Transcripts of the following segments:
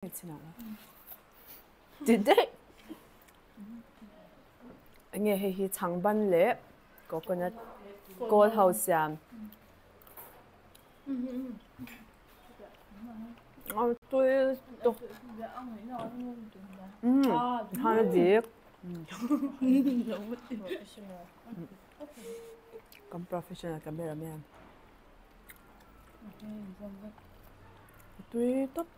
Ti daih. Enge hei hi chhangban leh coconut kawl ho siam. A tui tawk. Khan a dik. Kan professional cameraman. A tui tawp.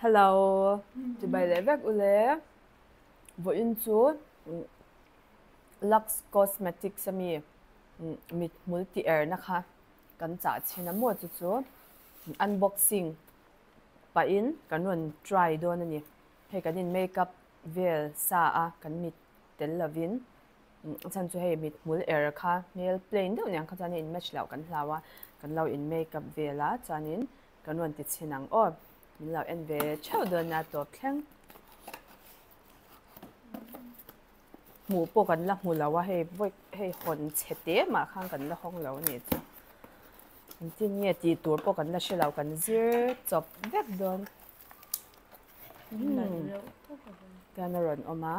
Hello, chibai leh vek ule. Vawiin chu Lux Cosmetics ami mit hmul ti erna kha kan chah chhin a maw chu chu unboxing pahin kan rawn try dawn a ni. Hei kan in makeup vel sa a kan mit tel lovin A chhan chu hei mit hmul er kha hmel plain deuh niang kha chuan in match loh kan hlau a, kan lo in make up vel a chuanin kan rawn ti chhin ang aw, min lo en ve theuh dawn nia tawp thleng. Hmuh pawh kan la hmu lo a hei vawi hei hawn chhe te mah khan kan la hawng lo a nih chu. Engtin nge tih tur pawh kan la hre lo kan zir chawp vek dawn. Tian a rawn awm a.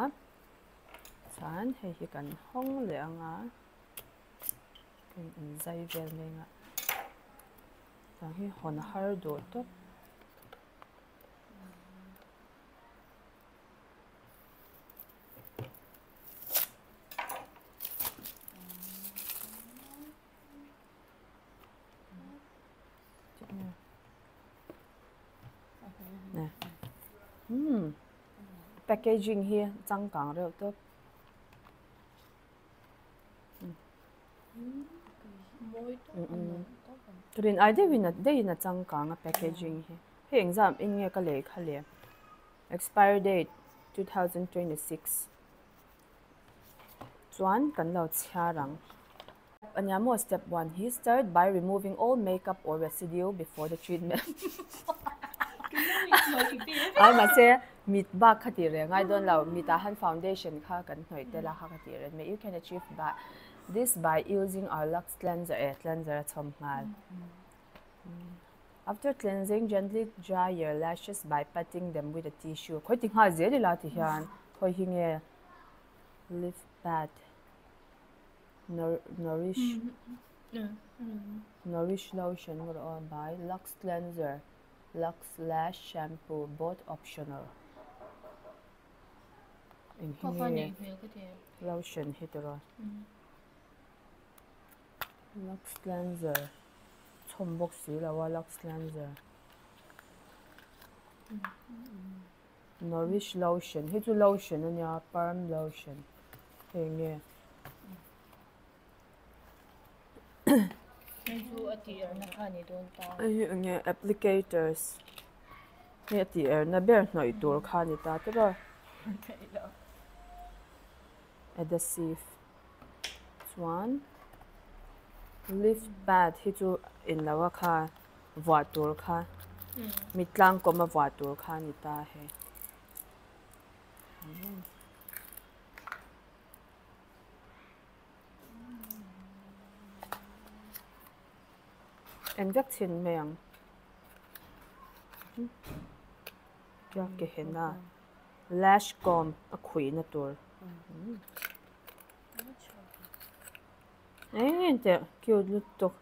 Chuan hei hi kan hawng leh ang a, kan inzai vel mai ang a, tiang hi hawn har duh tawp. Umm packaging hi changkang reuh tawp rin ai deuhin a deuhin a changkang a packaging hi hei engzam in nge ka lei kha le expiry date 2026 chuan kan lo chhiar ang. Ania maw step one hi start by removing all makeup or residue before the treatment. Ai mahse mit bak kha tih reng ngai dawn lo mit ah han foundation kha kan hnawih tel a kha ka tih reng mai you can achieve by this by using our lux cleanser eh cleanser a chhawm nghal. After cleansing gently dry your lashes by patting them with a tissue khawi ti nghal zel ila ti hian khawi hi nge lift pad Nourish Nourish Lotion maw rawh aw by Lux Cleanser Lux Lash Shampoo both optional eng hi nge lotion hi tiraw Lux Cleanser chhawm bawk si lo a Lux Cleanser Nourish lotion hi chu lotion a nia perm lotion hei nge Hei chu a tih erna kha a ni dawn ta. Hei hi eng nge applicators hei a tih erna ber hnawih tur kha a ni ta tiraw adhesive chuan lift pad hi chu englo a kha vuah tur kha mit tlang kawm a vuah tur kha a ni ta hei. Eng vek chhin mai ang kia ke henna lash comb a khuihna tur. Eng nge teh cute lutuk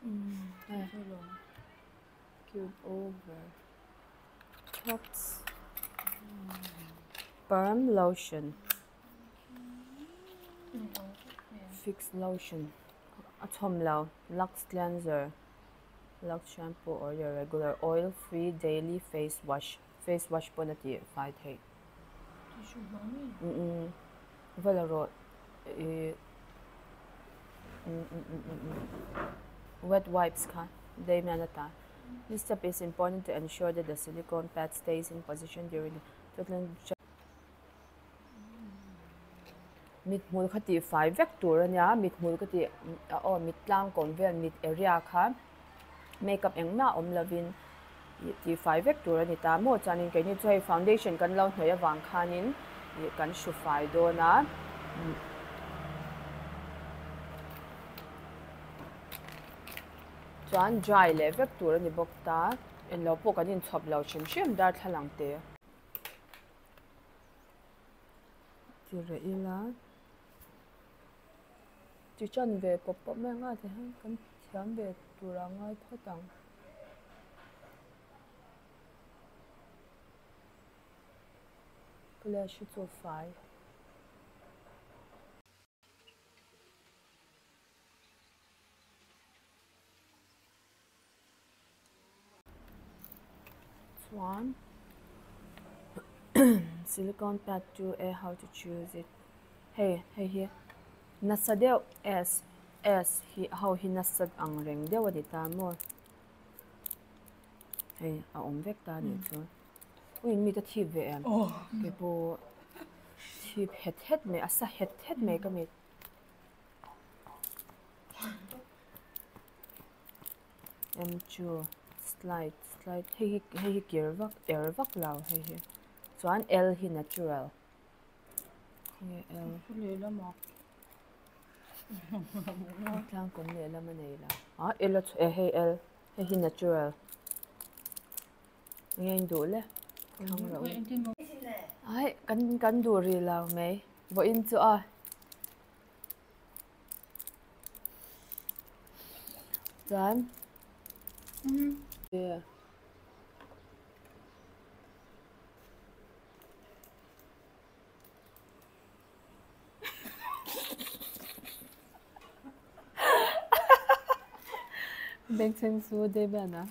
cute over tops perm lotion fix lotion a chhawm lo lux cleanser lux shampoo or your regular oil free daily face wash face wash pawn a tih fai theih va la rawh ih wet wipes kha Damian a ta this step is important to ensure that the silicone pad stays in position during the. Mithmul kha tih fai vek tur a nia, mithmul ka tih aw mit tlang kawm vel mit area kha makeup engmah awm lovin ih tih fai vek tur a ni ta maw chuanin keini chu hei foundation kan lo hnawih avang khanin ih kan hru fai dawn a. Chuan dry leh vek tur a ni bawk ta, englo pawh kan inchhawp lo hrim hrim darthlalang te. Ti reh ila ti tan ve pawp pawp mai ang a ti hian kan thiam ve tur a ngai phawt ang. Flash hi chu a fai. Chuan silicone pad chu e how to choose it hei hei hi nasa deuh s s hi ho hi nasa ang reng deuh a ni ta maw hei a awm vek ta a nih chu ui mi te thip ve em keipawh thip het het mai a sa het het mai ka mit. Em chu slide slide hei hi hei hi kir vak er vak lo hei hi chuan L hi natural khawnge L tlang kawm lehlam a nei lo ah L a chhuah e hei L hei hi natural enge in duh le thlang rawh u ai kan kan duh rih lo mai vawiin chu a. Chuan yeah. Bengchheng chu Debian a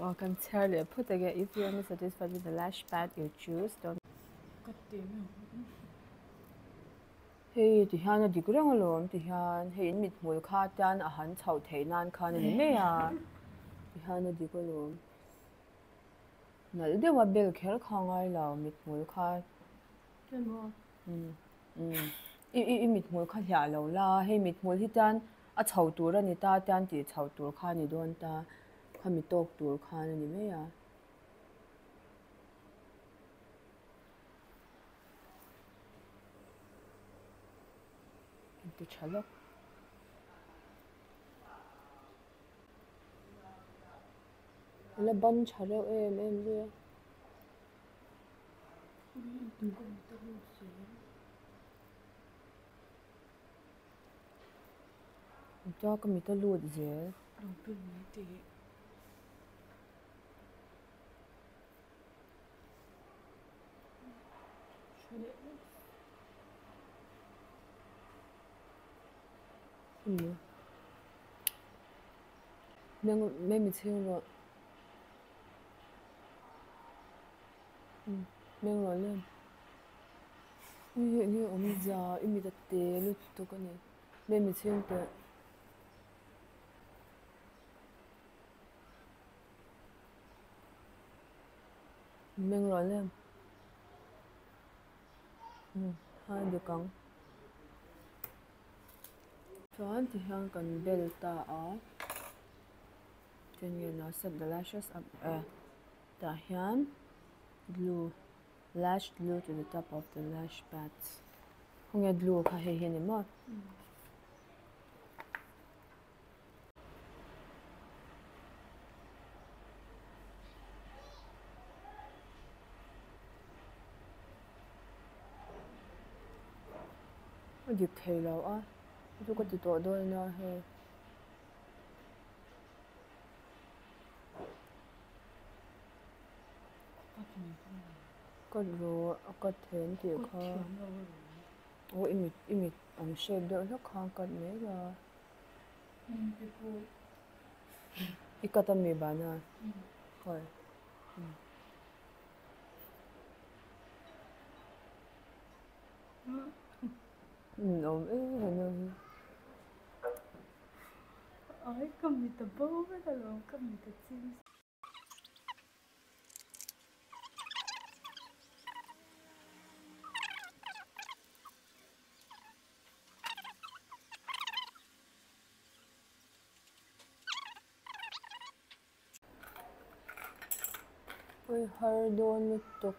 aw kan chhiar leh phut ege if you are not satisfied with the lash pad you choose don't Hei ti hian a dik reng alawm ti hian hei in mithmul kha tan a han chhoh theih nan khan a ni mai a ti hian a dik alawm nalh deuh a bel kher kha a ngai lo mithmul kha umm umm i i mithmul kha hliah lo la hei mithmul hi tan a chho tur a ni ta tan tih chhoh tur kha a ni dawn ta khami tawk tur khan a ni mai a. Ti tha lawk. A la ban tha reuh em em zui a. Tia ka mit a lut zel. Meng mi chhing rawh meng rawh le enge awmzia i mit a te lutuk a ni meng mi chhing teh. Meng rawh le. Umm a dik ang. Chuan ti hian kan bel ta a. Chuan nge na set the lashes up e. Tah hian glue lash glue to the top of the lash pads. Khawnge glue kha hei hi a ni maw? A dik thei lo a chu ka ti tawh dawn ania hei. Cut rawh a cut thei an tih kha aw i mit i mit ang shape deuh hlek khan cut mai la. I cut a mi bana hawi. Awm em em a hi. Ai ka mit a bo vek alawm ka mit a chim. Ui har dawn lutuk.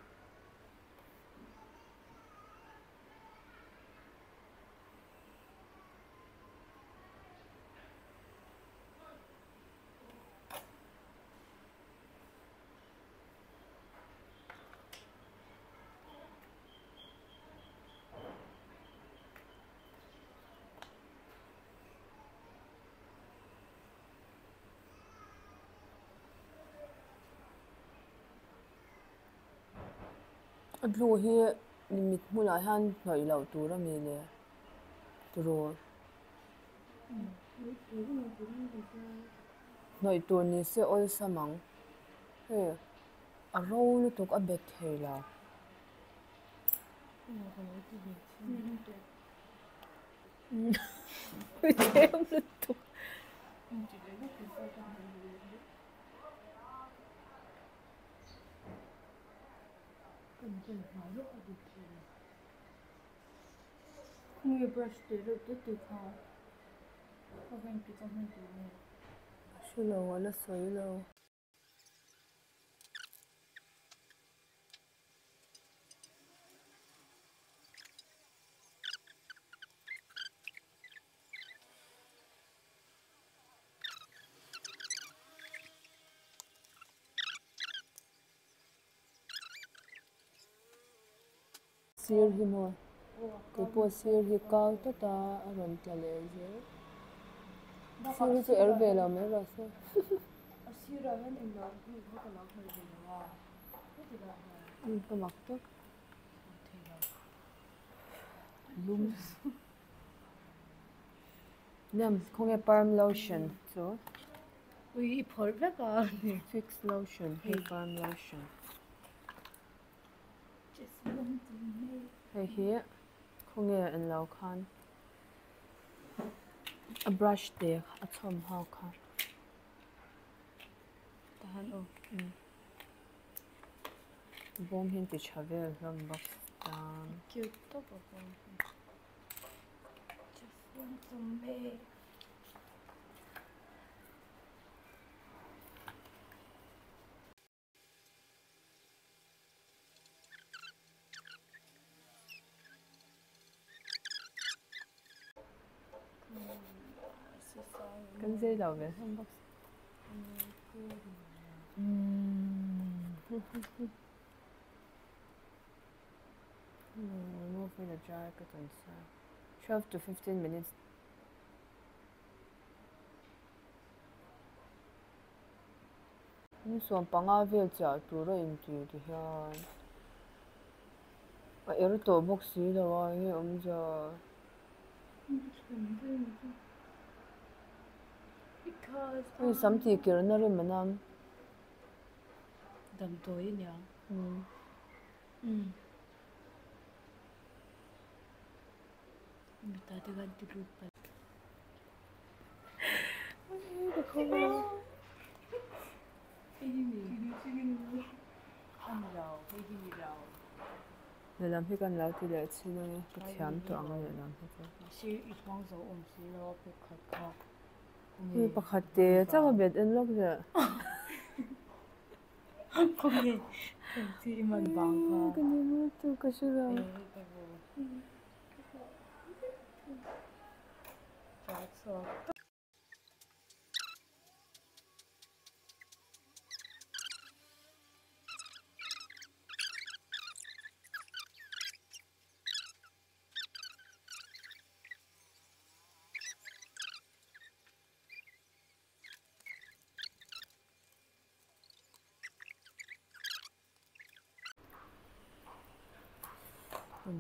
A glue hi mit hmunah hian hnawih loh tur a mi le tiraw hnawih tur ni se awlsam ang hei a ro lutuk a bet thei lo. Tlem lutuk. Hre lo a la sawi lo. Sir hi maw? Keipawh sir hi kau tawt a, a rawn tla leh zel. Sir hi chu er ve lo mai rawh se. Ka mak tawp. Lum. Nem khawnge perm lotion chu. Ui i phawrh vek a. Fix lotion hei perm lotion. Hei hi khawnge an lo khan a brush te a chhawm ho kha. Tahan aw. Bawm hi an ti tha vel hlawm bawk tan. Cute tawp a bawm hi. Just want to make. Kan zei lo ve hlawm bawk si. Remove with a dry cotton swab. 12 to 15 minutes. Ni sawm panga vel chiah tur a inti ti hian a er tawh bawk si lo a enge awmzia. Hei sam tih kirna rem a nam. Damdawi a nia. Mita te khan ti lut palh. Lehlam hi kan lo ti leh chin a ni ka thiam tawh ang a lehlam hi chu. Hei pakhat te chauh a bet en lawk leh. Ka ni lutuk ka hre lo.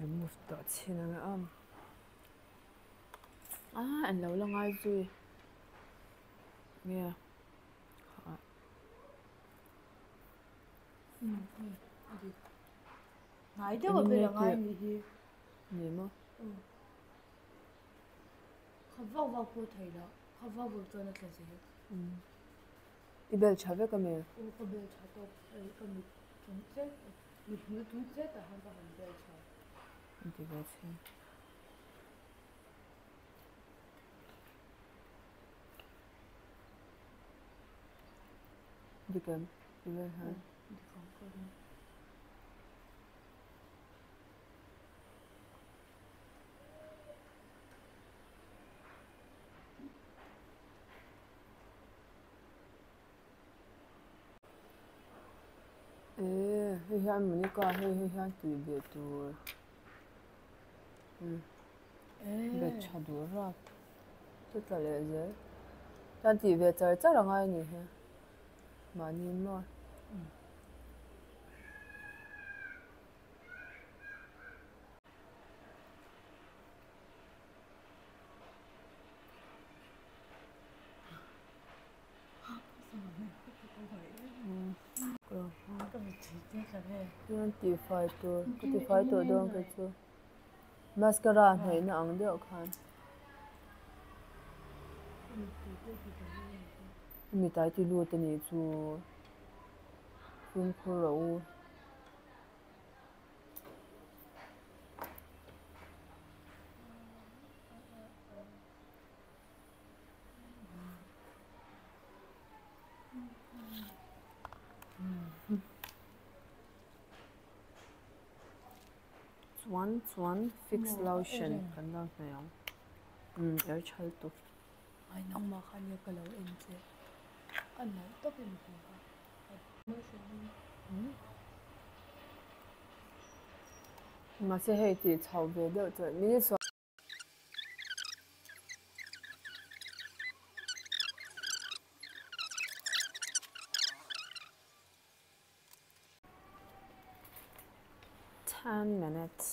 Remove tawh chhin ang a awm ah an lo la ngai zui nge Ngai deuh a bel a ngai anih hi. Ni maw? Kha vak vak pawh thei lo, kha vak vak chuan a tla zel. I bel tha vek a mi? Aw ka bel tha tawp, hei ka mit chung chet, mit hmul chung chet ah khan ka han bel tha. An ti ve chhin. Dik em? I bel hian. Eee hei hian Monica hei hei hian tui leh tur bet tha duh rap chu tla leh zel chuan tih ve char char a ngai a nih hi mahni maw. Chuan tihfai tur ka tifai tawh dawn kei chu mascara hnawihna ang deuh khan mitai ti lut a nih chu fimkhur rawh u. Chuan chuan fix lotion kan lo hnawih ang umm er thal tawp. Ai nangmah kha nia ka lo en che a nalh takin ka hmu a. Mahse hei tih chhoh ve deuh chuan minute. 10 minutes.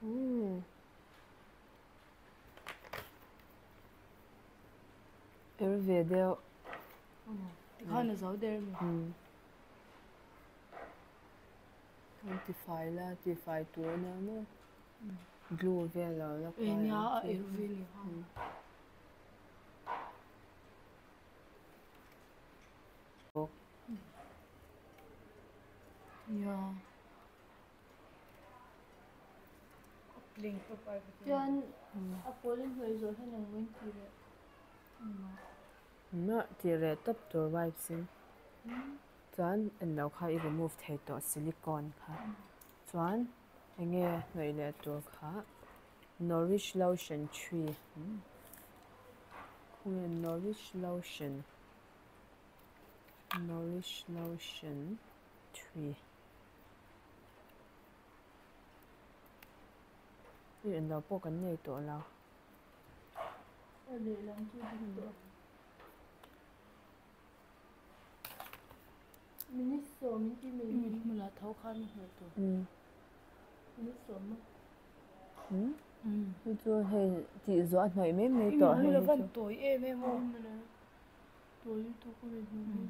Umm. Er ve deuh. Tikhan a zo der mi. Umm. Kan tifai la, tifai tur a nia maw? Glue vel a la kai ang nia, a er ve ni ha. Nia. Chuan a pawl in hnawih zawh hian engmaw in ti leh engmaw. Na ti reh tawp tur wipes in. Chuan englo kha i remove thei tawh silicone kha. Chuan enge hnawih leh tur kha nourish lotion three khawnge nourish lotion nourish lotion three. Hei englo pawh kan nei tawh lo. A lehlam chu dik tawh a. Minute sawm in ti mai. I mit hmulah tho khan i hnawih tur. Minute sawm maw? Chu chu hei tih zawh a hnawih mai mai tawh hei hi chu. I mit hmul a van tawi em em aw. Tawi lutuk a mit hmul hi.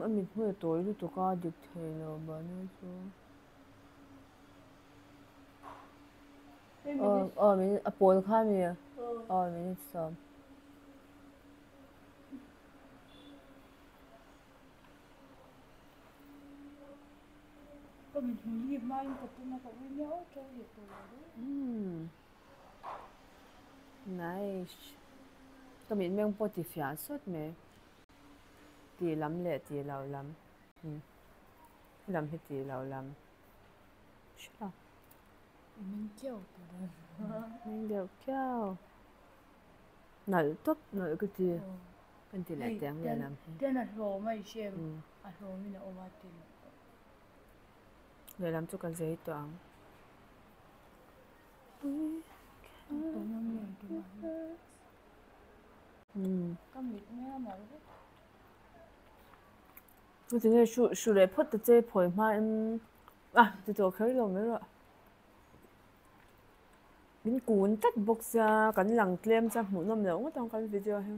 A mit hmul a tawi lutuk a dik thei lo mahni chu. Aw aw minute a pawl kha mi aw minute sawm. Ka mit hmul hi hmain ka pum a ka ui miau ṭo leh tawh lo deuh. Umm nice ka mit meng pawh ti fiah sawt mai tih lam leh tih loh lam umm lam hi tih loh lam hre lo. Meng kiau tawh dawn. Meng deuh kiau. Nalh tawp nalh ka ti. Kan ti leh teh ang lehlam hi. Tian a hlawm a i hriat a hlawmin a awm a ti leh tawh. Lehlam chu ka zei tawh ang. Ka mit mai a nalh vek. Chuti nge hru hru leh phawt ta che phawi hma in a ti tawh kher lo mai rawh. Min kun tlat bawk sia kan lang tlem chuan hmuh nawm loh ngawt ang kan video hi.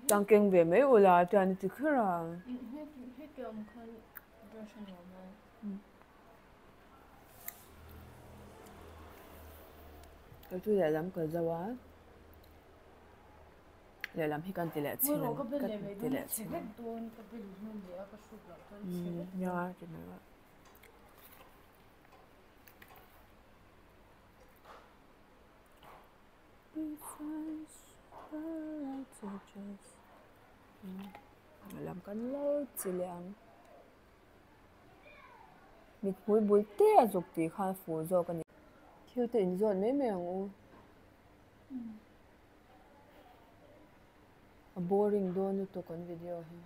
Tang keng ve mai ula chuan i ti kher a. Kei chu lehlam ka zo a. Lehlam hi kan ti leh chhin ang, ka ti leh chhin ang. Nia ti mai rawh. Lehlam kan lo chi leh ang. Mithmul bul te a zuk tih khan fuh zawk a ni. Thil te inzawt mai mai ang u. A boring dawn lutuk an video hi.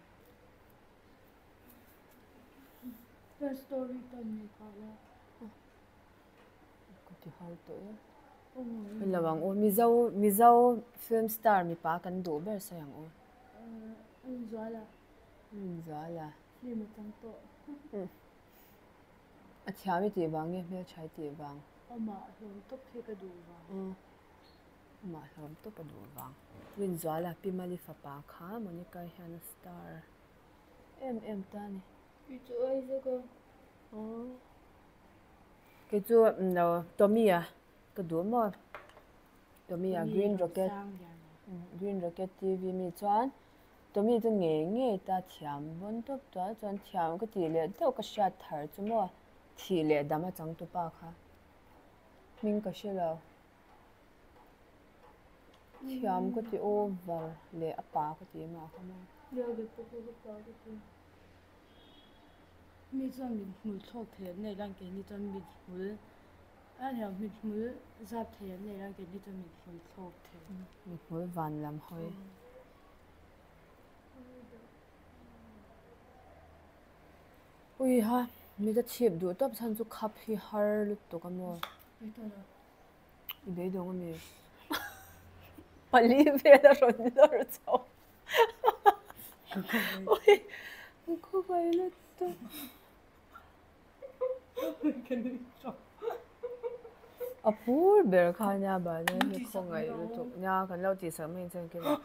First story tan ni kha la. Ka ti har tawh e. Lo ang u Mizo Mizo film star mipa kan duh ber sawi ang u. Rinzuala. Rinzuala. Film a chang tawh. A thiam i tih vang nge hmeltha i tih vang? Amah hlawm tawp hi ka duh vang. Amah hlawm tawp a duh vang. Rinzuala Pi Mali fapa kha Monica hian a star em em ta a ni. Kei chu Isaac a. Aww. Kei chu lo Tommy a ka duh maw. Tommy a Green Rocket Green Rocket TV mi chuan Tommy chu ngei ngei ta thiam vawn tawp tawh a chuan thiam ka tih leh deuh ka hriat thar chu maw thih leh dam a changtupa kha hming ka hre lo. Thiam ka ti over leh a pa ka ti mah kha maw. Nia ve pawh kha ka pa ka ti. Mi chuan mit hmul thlawk thei an nei lan keini chuan mit hmul a nia mit hmul zap thei an nei lan keini chuan mit hmul thlawk thei. Mit hmul van lam hawi. Ui ha mit a chhip duh tawp chhan chu khap hi har lutuk a maw. I beidawng a mi? Pali vel a rawn lawr chho. Ui, ka khawngaih lutuk. A phur ber kha nia bana hi khawngaih lutuk. Nia kan lo tihsak mai ang che engkim ah.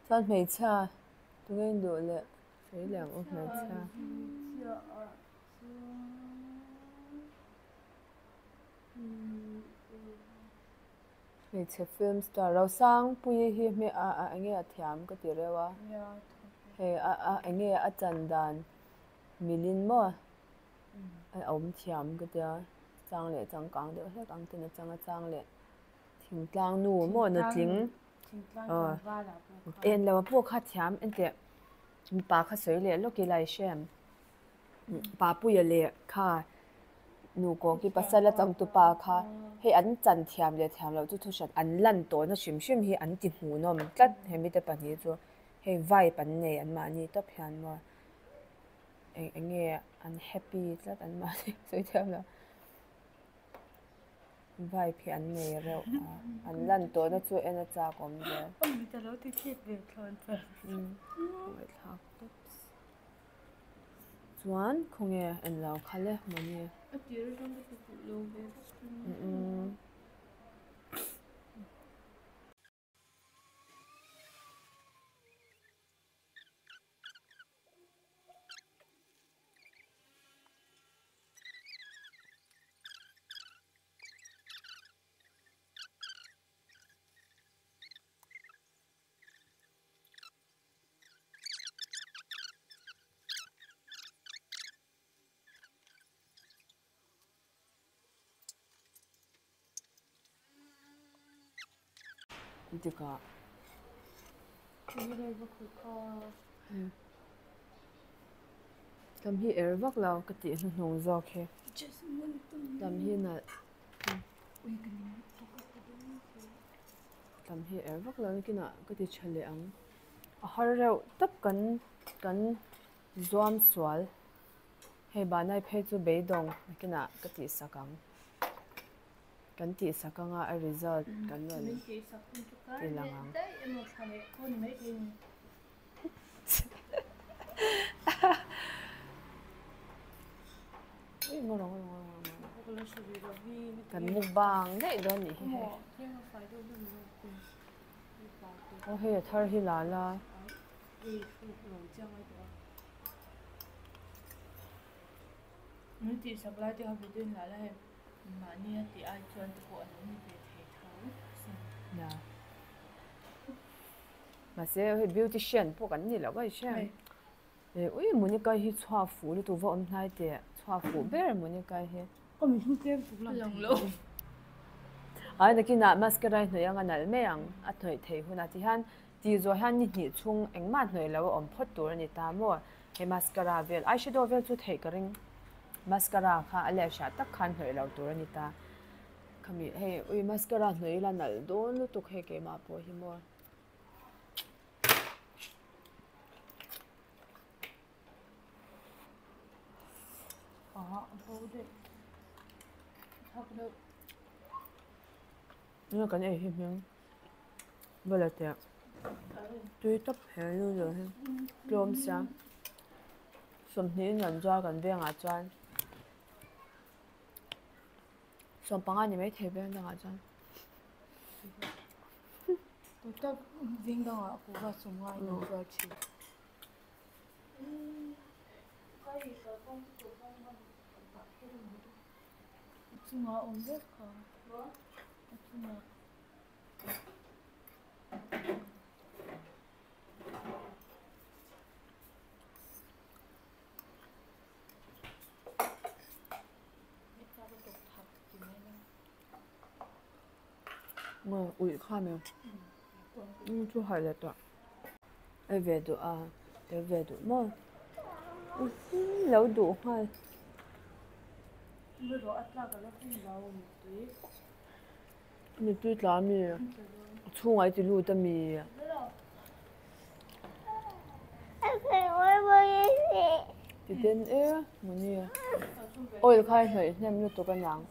Chuan hmeichhia tunge in duh leh? Sawi leh ang u hmeichhia. Hmeichhe film star Rosangpuii hi hme a a enge a thiam ka ti reuh a. Hei a a enge a chan dan milin maw a awm thiam ka tia chang leh changkang deuh hlek ang ten a chang a chang leh thingtlang nu maw nutling Aw en lo pawh kha thiam enteh mipa kha sawi leh lawk ila i hre em Papuia leh kha Nukawki pasal a changtupa kha hei an chan thiam leh thiam loh chu thu hran an lan tawhna hrim hrim hi an ti hmuhnawm tlat hemi te pahnih chu hei vibe an nei an mahni tawp hian maw eng eng nge an happy tlat an mahni sawi thiam loh. Vibe hi an nei reuh a, an lan tawhna chu en a chak awm zel. A mit a lo ti thip ve thlawn chuan. Ngaihthlak tawps. Chuan khawnge en lo kha le mawni. A tir atang ka ti fuh lo ve vak thung. Tikah Tam hi er vak lo ka tih hnuhnung zawk hi. Tam hi nalh. Tam hi er vak lo nakinah ka ti tha leh ang. A har reuh tawp kan kan zuam sual. Hei banai phei chu beidawng nakinah ka tihsak ang. Kan tihsak anga a result kan rawn ti lang ang. Kan mukbang daih dawn nih hi hei. Aw hei a thar hi la la. Min tihsak lai te kha video in la la hei. Mahnia tih ai chuan te pawh a lo ni ve thei tho sin. Nia. Mahse hei beautician pawh kan ni lo a i hria em? Hei ui Monica hi chhuak fuh lutuk va awm hnai teh chhuak fuh ber Monica hi. Aw mi hming tlem tuk lang thei lo. Ai nakinah mascara i hnawih anga nalh mai ang a hnawih thei hunah ti hian tih zawh hian ni hnih chhung engmah hnawih lo a awm phawt tur a ni ta maw hei mascara vel eyeshadow vel chu theih ka ring mascara kha a leh hriat tak khan hnawih lo tur a ni ta khami hei ui mascara hnawih ila nalh dawn lutuk hei keimah pawh hi maw. Nia kan ei hi hming bala teh tui tawp he noodle hi tlawm sia sawmhnih in an zuar kan vengah chuan sawmpanga ni maithei veng dangah chuan. Tawp veng dangah kuhva sawmnga in an zuar thin. A chungah a awm vek kha a chungah. Uih kha mi chu harh leh tawh. Ei ve duh a, tel ve duh maw? Lo duh nghal. Mittui tla ami? A chhungah i ti lut ami? Ti den e mawni. Oil kha i hnawih hnem lutuk a niang.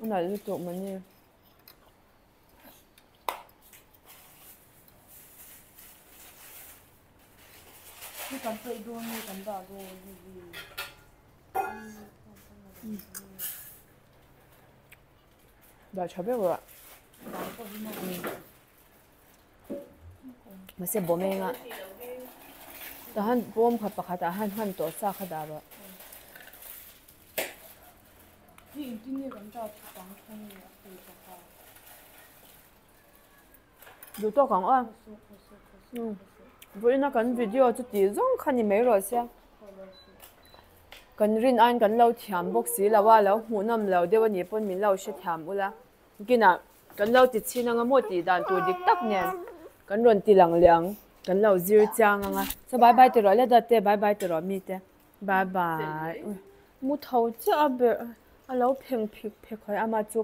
A nalh lutuk mawni. Hi kan paih dawn nge kan dah dawn hei hi. Dah tha ber rawh. Mahse bawmenga tahan bawm khat pakhat ah han hman tawh sa kha dah rawh. Hi engtin nge kan dah thut ang khaw nge a pawi tak a. Duh tawk ang aw. Vawiina kan video chu tih zawng kha ni mai rawh sia. Kan rin aiin kan lo thiam bawk si lo a, lo hmuh nawm lo deuh a nih pawn min lo hre thiam ula. Kinah kan lo ti chhin anga maw tih dan tur dik tak nen kan rawn ti lang leh ang. Kan lo zir chiang anga. So bye bye ti rawh le dawt te, bye bye ti rawh mi te. Bye bye. Mu tho chiah a ber a lo pheng phik phek hawi ama chu.